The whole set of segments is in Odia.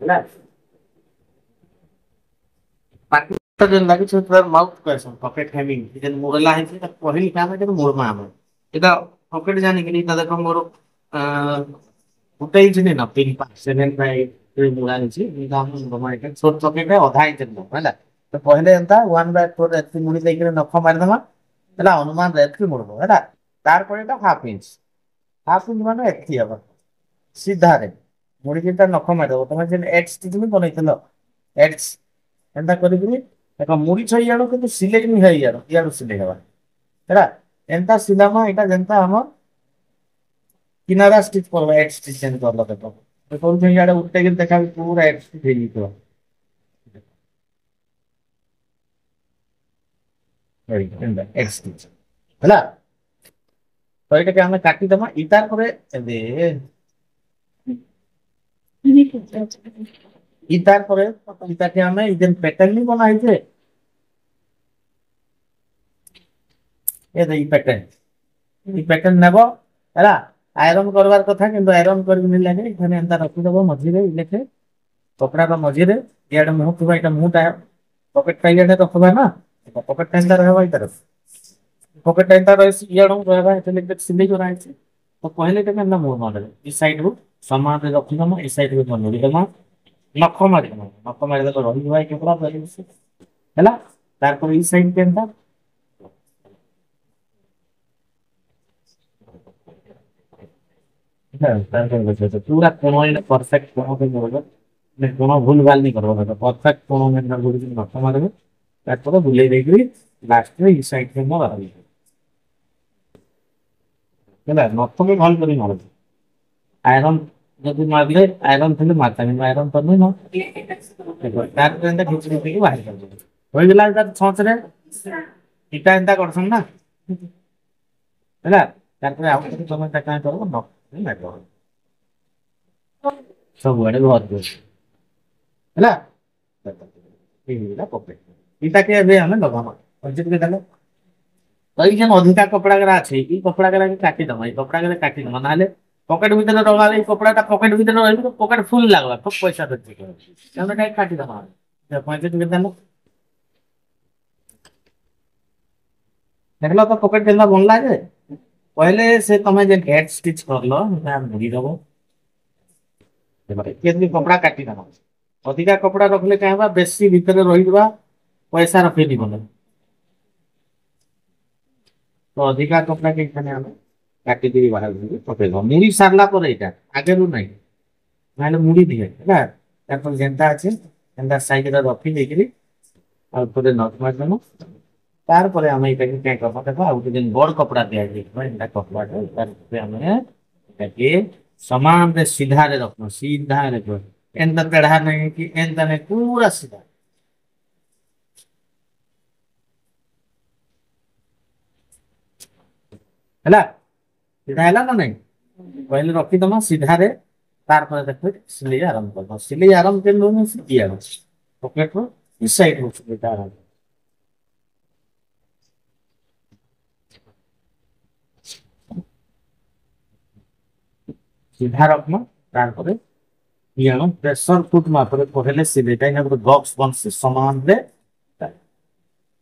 ହେଲା। ପାଟି ଲାଗିଛି ମାଉଥ କହେସନ୍ ପକେଟ ହେମିଂ ଯେନ୍ ମୁରଲା ହେଇଛି ପହିଲି କାମ ମୁରମା ଆମେ ଏଟା ପକେଟ ଜାଣିକିନି ଏଟା ଦେଖ ମୋର ଗୋଟେ ଇଞ୍ଚ ନେଇ ନା 3 5 7 ବାଇ 3 ମୁଡ଼ା ହେଇଛି। ଏଇଟା ଛୋଟ ପକେଟ ଅଧା ଇଞ୍ଚ ନେବ ହେଲା। ତ ପହିଲେ ଏନ୍ତା 1/4 ଏତ୍କି ମୁଡ଼ି ଦେଇକିରି ନଖ ମାରିଦେମା ହେଲା, ଅନୁମାନ ଏତ୍କି ମୁଡ଼ବ ହେଲା। ତାରପରେ ଏଟା ହାଫ ଇଞ୍ଚ, ହାଫ ଇଞ୍ଚ ମାନେ ଏତ୍କି ହବ ସିଧାରେ ମୁଡ଼ିକି ତା ନଖ ମାରିଦବ। ତମେ ଯେନ୍ ଏକ୍ସ ଷ୍ଟିଚ୍ ବି ବନେଇଥିଲ ଏକ୍ସ ଏନ୍ତା କରିକିରି ଦେଖ ମୁଡ଼ି ଛଇ ଇଆଡୁ, କିନ୍ତୁ ସିଲେଇ ନି ହେଇ ଇଆଡୁ, ଇଆଡୁ ସିଲେଇ ହେବା ହେଲା। ଏନ୍ତା ସିଲାମା ଏଇଟା ଯେନ୍ତା ଆମର କିନାରା ଷ୍ଟିଚ୍ କରବା, ଏକ୍ସ ଷ୍ଟିଚ୍ ଯେନ୍ କରଲ ଦେଖ କରୁଛେ ଇଆଡେ ଉଲ୍ଟେଇକିରି ଦେଖା ପୁରା ଏକ୍ସ ଷ୍ଟିଚ୍ ହେଇଯାଇଥିବ। ଏକ୍ସ ଷ୍ଟିଚ୍ ହେଲା। ତ ଏଇଟାକେ ଆମେ କାଟିଦେମା। ଇତାର ପରେ ଏବେ ଇତାର ପରେ ଇତାକେ ଆମେ ଇ ଯେନ୍ ପ୍ୟାଟର୍ନ ନି ବନା ହେଇଛେ, ଏ ଇ ପ୍ୟାଟର୍ନ, ଇ ପ୍ୟାଟର୍ନ ନେବ ହେଲା। ଆଇରନ୍ କରବାର କଥା କିନ୍ତୁ ଆଇରନ୍ କରିକି ନି ଲାଗେ, ଏখানে ଏନ୍ତା ରଖିଦବ ମଝିରେ ଇଲେଖେ କପଡ଼ାର ମଝିରେ ଇଆଡେ ମୁହଁ ଥିବା, ଏଇଟା ମୁହଁଟା ପକେଟଟା ଇଆଡେ ରଖବା ନା, ପକେଟଟା ଏନ୍ତା ରହିବା, ଇତାର ପକେଟଟା ଏନ୍ତା ରହିସି ଇଆଡୁ ରହିବା, ଏଥିରେ ସିଲେଇ କରାହେଇଛି। ତ ପହିଲେ ଏଟା ଏନ୍ତା ମୁହଁ ମାରିଦେବେ, ଇ ସାଇଡ୍ ରୁ ସମାନରେ ରଖିଦମା, ଇ ସାଇଡ୍ ରୁ ମୁଡ଼ିଦମା, ନଖ ମାରିଦମା, ନଖ ମାରିଦେଲେ ରହିଯିବା ଏଇ କପଡ଼ା ହେଲା। ତାରପରେ ଇ ସାଇଡ୍ କେନ୍ତା ପୁରା କୋଣ ପରଫେକ୍ଟ କୋଣ କୋଣ ଭୁଲ ଭାଲ ନି କରବ, ପରଫେକ୍ଟ କୋଣ ନଖ ମାରିବେ, ତାରପରେ ବୁଲେଇ ଦେଇକିରି ଲାଷ୍ଟରେ ଇ ସାଇଡ୍ ରେ ବାହାରିବ ହେଲା। ନଖ ବି ଭଲ କରି ମାରବ, ଆଇରନ୍ ଯଦି ମାରିଲେ ଆଇରନ୍ ଥିଲେ ମାରତା, କିନ୍ତୁ ଆଇରନ୍ ତ ନୁହେଁ। ତାରପରେ ଏନ୍ତା ଘିଚି ଘିଚିକି ବାହାର କରିଦେବେ। ହୋଇଗଲା ତାର ଛଞ୍ଚରେ ଇଟା ଏନ୍ତା କରସନ୍ ନା ହେଲା। ତାରପରେ ଆଉ ଥରେ ତମେ ତା କାଁ କରବ ନଖ ମାରିବ ସବୁଆଡେ ଭରପୁର ହେଲା। ପକେଟ ଇଟାକେ ଏବେ ଆମେ ଲଗାମା ଦେଲେ ତ ଏଇ ଯେନ୍ ଅଧିକା କପଡ଼ା ଗୁରା ଅଛି ଏଇ କପଡ଼ା ଗୁରା କାଟିଦମା, ଏଇ କପଡ଼ା ଗୁରା କାଟିଦମା, ନହେଲେ ପକେଟ ଭିତରେ ଲଗାଲେ ଏଇ କପଡ଼ାଟା ପକେଟ ଭିତରେ ରହିବ, ପକେଟ ଫୁଲ ଲାଗବା, ଖୁବ ପଇସା ଖର୍ଚ୍ଚ ଆମେ କାଇଁ କାଟିଦମା। 35 ଦେଲ ଦେଖିଲ ତ ପକେଟ କେନ୍ତା ବନଲା ଯେ। ପହିଲେ ସେ ତମେ ଯେ ହେଡ ଷ୍ଟିଚ୍ କରଲ ସେଟା ମୁଡ଼ିଦବ, କେମିତି କପଡ଼ା କାଟିଦବ, ଅଧିକା କପଡ଼ା ରଖିଲେ କାଁ ହେବା ବେଶୀ ଭିତରେ ରହିଯିବା, ପଇସା ରଖେଇ ଯିବ। ତ ଅଧିକା କପଡ଼ା କେ ଏখানে ଆମେ କାଟିକିରି ବାହାର କରିକି ପକେଇଦବ। ମୁଡ଼ି ସାରିଲା ପରେ, ଏଇଟା ଆଗରୁ ନାଇଁ, ନହେଲେ ମୁଡ଼ି ଦିଏ ହେଲା। ତାରପରେ ଯେନ୍ତା ଅଛି ଏନ୍ତା ସାଇଜରେ ରଖି ଦେଇକିରି ଆଉ ଥରେ not ମାରିଦେମୁ। ତାରପରେ ଆମେ ଏଇଟାকে କାଁ କରବା ଦେଖ, ଆଉ ଗୋଟେ ଯେନ୍ ବଡ଼ କପଡ଼ା ଦିଆଯାଇଥିବା ଏନ୍ତା କପଡ଼ାଟା ତାର ଉପରେ ଆମେ ଏଟାକେ ସମାନରେ ସିଧାରେ ରଖମା, ସିଧାରେ ଏନ୍ତା ତେଢ଼ା ନାହିଁ କି ଏନ୍ତା ନାହିଁ, ପୁରା ସିଧା। ହେଲା ସିଧା ହେଲା ନା ନାଇଁ? ପହିଲେ ରଖିଦମା ସିଧାରେ, ତାରପରେ ଦେଖ ସିଲେଇ ଆରମ୍ଭ କରବା। ସିଲେଇ ଆରମ୍ଭ କେନ୍ ଇଆଡୁ ପକେଟରୁ ଇ ସାଇଡ୍ ରୁ ସିଲେଇଟା ଆରମ୍ଭ ସିଧା ରଖମା। ତାରପରେ ଇଆଡୁ ପ୍ରେସର ଫୁଟ ମାପରେ ପହିଲେ ସିଲେଇଟା ଇନେ ଗୋଟେ ବକ୍ସ ବନସି ସମାନରେ।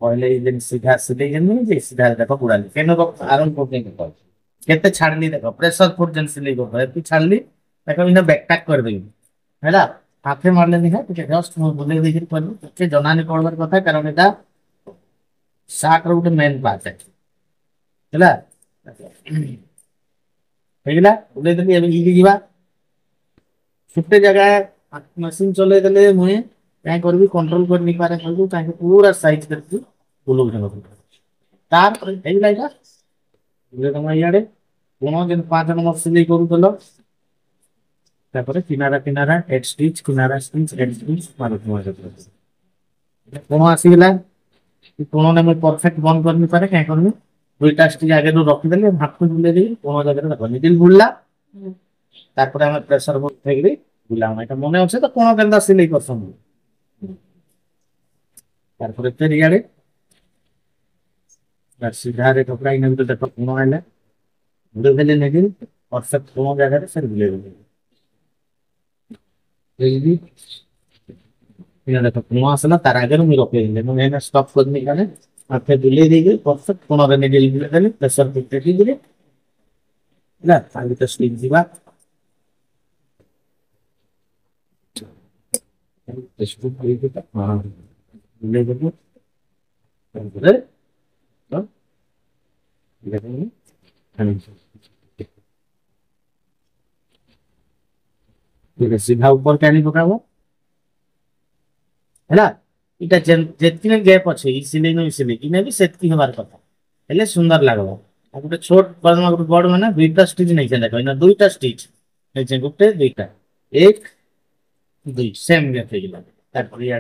ପହିଲେ ଇ ଯେନ୍ ସିଧା ସିଲେଇ ଯେନ୍ ଯେ ସିଧା ଦେଖ ବୁଡ଼ାଲି କେନ ଆରମ୍ଭ କରୁଛେ, କେତେ ଛାଡ଼ଲି ଦେଖ, ପ୍ରେସର ଫୁଟ ଯେନ୍ ସିଲେଇ କରୁଛ ଏତିକି ଛାଡ଼ଲି ଦେଖ, ଇନେ ବ୍ୟାକ୍ କରିଦେବି ହେଲା। ହାତେ ମାରଲେ ନିହା ଟିକେ ଜଷ୍ଟ ମୁଁ ବୁଲେଇ ଦେଇକିରି କରିବି, ଟିକେ ଜନା ନି ପଡ଼ବାର କଥା, କାରଣ ଏଟା ସାର୍ଟର ଗୋଟେ ମେନ୍ ପାର୍ଟ ହେଲା। ହେଇଗଲା, ବୁଲେଇ ଦେଲି। ଏବେ ଇକି ଯିବା ଛୋଟେ ଜାଗା ମେସିନ୍ ଚଲେଇ ଦେଲେ ମୁଇଁ କାଁ କରିବି କଣ୍ଟ୍ରୋଲ କରି ନେଇପାରେ କହିବି, ତାଙ୍କେ ପୁରା ସାଇଜ କରିକି ବୁଲଉଛେ। ତାପରେ ହେଇଗଲା ଏଇଟା ବୁଲେଇ ଦମା। ଇଆଡେ କୋଣ ଯେନ୍ 5 ନମ୍ବର ସିଲେଇ କରୁଥିଲ, ତାପରେ କିନାରା କିନାରା ଏଡ୍ ଷ୍ଟିଚ୍, କିନାରା ଷ୍ଟିଚ୍, ଏଡ୍ ଷ୍ଟିଚ୍ ମାରୁଥିବ। କୋଣ ଆସିଗଲା, କୋଣ ମୁଇଁ ପରଫେକ୍ଟ ବନ୍ଦ କରିନି ପାରେ, କାଁ କରିବି ଦୁଇଟା ଷ୍ଟିଚ୍ ଆଗରୁ ରଖିଦେଲି, ହାତକୁ ବୁଲେଇ ଦେଇ କୋଣ ଜାଗାରେ ଦେଖ ନିଡିଲ ବୁଲଲା। ତାରପରେ ଆମେ ପ୍ରେସର ହେଇକିରି ବୁଲାମା। ଏଟା ମନେ ଅଛି ତ କୋଣ କେନ୍ତା ସିଲେଇ କରସନ୍? ତାରପରେ ଫେର ଇଆଡେ ସିଧାରେ କପଡ଼ା ଇନେ ଗୋଟେ ଦେଖ କୋଣ ଆଇଲା, ବୁଲେଇ ଦେଲି ନିଡିଲ ପରଫେକ୍ଟ କୋଣ ଜାଗାରେ ସେ ବୁଲେଇ ଦେଲି। ଏଇଟା ଦେଖ, ଧୂଆଁ ଆସିଲା, ତାର ଆଗରେ ମୁଁ ରଖେଇଦେଲି। ମୁଁ ଏଇନା ଷ୍ଟପ୍ କରିନି ଏখানে। ଆଉ ଫେର ବୁଲେଇ ଦେଇକି ପରଫେକ୍ଟ କୋଣରେ ନିଡିଲ ବୁଲେଇ ଦେଲି, ପ୍ରେସର ଦେଇଦେଲି। ହେଲା, ଆଉ ଗୋଟେ ଷ୍ଟିଚ୍ ଯିବା। ହଁ, ବୁଲେଇ ଦେବୁ। ତାପରେ ତ ସିଧା ଉପର ଟାଣି ପକାବ। ହେଲା, ଏଇଟା ଯେତିକି ଗ୍ୟାପ୍ ଅଛି ଏଇ ସିଲେଇ ନ ସିଲେଇ ଇନେ ବି ସେତିକି ହେବାର କଥା, ହେଲେ ସୁନ୍ଦର ଲାଗବ। ଆଉ ଗୋଟେ ଛୋଟ, ଗୋଟେ ବଡ, ମାନେ ଦୁଇଟା ଷ୍ଟିଚ୍ ନେଇଛେ। ଦେଖ, ଏଇନା ଦୁଇଟା ଷ୍ଟିଚ୍ ନେଇଛେ, ଗୋଟେ, ଦୁଇଟା, ଏକ, ଦୁଇ, ସେମ୍ ଗ୍ୟାପ୍ ହେଇଗଲା। ତାପରେ ଇଆଡେ